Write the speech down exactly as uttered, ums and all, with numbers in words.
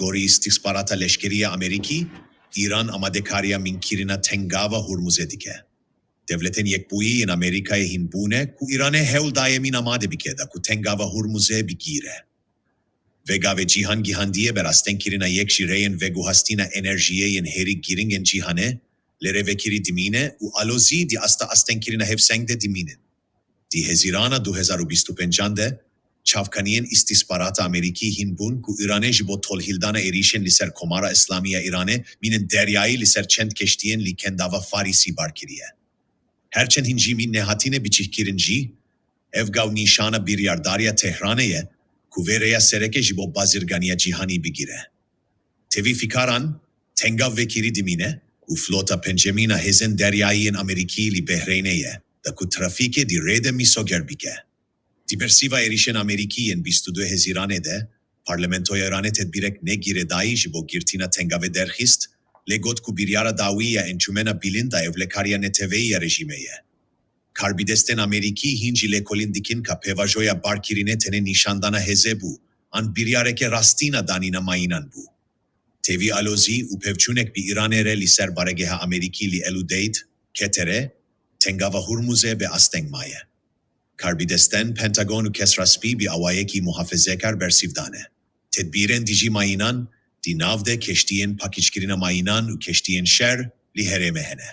Gorî îstîxbarata leşkerî ya Amerîkî, Îran amadekariya mînkirina Tengava Hurmuzê dike. Dewletên Yekbûyî yên Amerîkayê hîn bûne ku Îranê hewl daye mîn amade bike da ku Tengava Hurmuzê bigîre. Vê gavê cîhan gihandiye ber astengkirina yek ji rêyên veguhastina enerjiyê yên herî girîng ên cîhanê, lê rêvekirî dimîne û alozî di asta astengkirina hevseng de dimînin. Di Hezîrana du hezar û bîst û pêncan de, çavkaniyên îstîxbarata Amerîkî hîn bûn ku Îranê ji bo tolhildana êrîşên li ser Komara Îslamî ya Îranê mînin deryayî li ser çend keştiyên li Kendava Farîsî bar kiriye. Her çend hîn jî mîn nehatine biçîkkirin jî, ev gav nîşana biryardariya Tehranê ye ku vê rêya sereke ji bo bazirganiya cîhanî bigire. Tevî fikaran, Tengav vekirî dimîne û flota pencemîn a hêzên deryayî yên Amerîkî li Behreynê ye, da ku trafîkê di rê de misoger bike. Di bersiva êrîşên Amerîkî yên bîst û du Hezîranê de, Parlamentoya Îranê tedbîrek ne girêdayî ji bo girtina Tengavê derxist, lê got ku biryara dawî ya Encûmena Bilind a Ewlekariya Neteweyî ya rejîmê ye. Karbidestên Amerîkî hîn jî lêkolîn dikin ka pêvajoya barkirinê tenê nîşandana hêzê bû, an biryareke rastîn a danîna mayînan bû. Tevî alozî û pevçûnek bi Îranê re li ser baregeha Amerîkî li El Udeyd, Keterê, Tengava Hurmuzê bi asteng maye. Karbidestên Pentagon û Kesra Spî bi awayekî muhafezekar bersîv dane. Tedbîrên dijî mayînan di nav de keştiyên pakîjkirina mayînan û keştiyên şer li herêmê hene.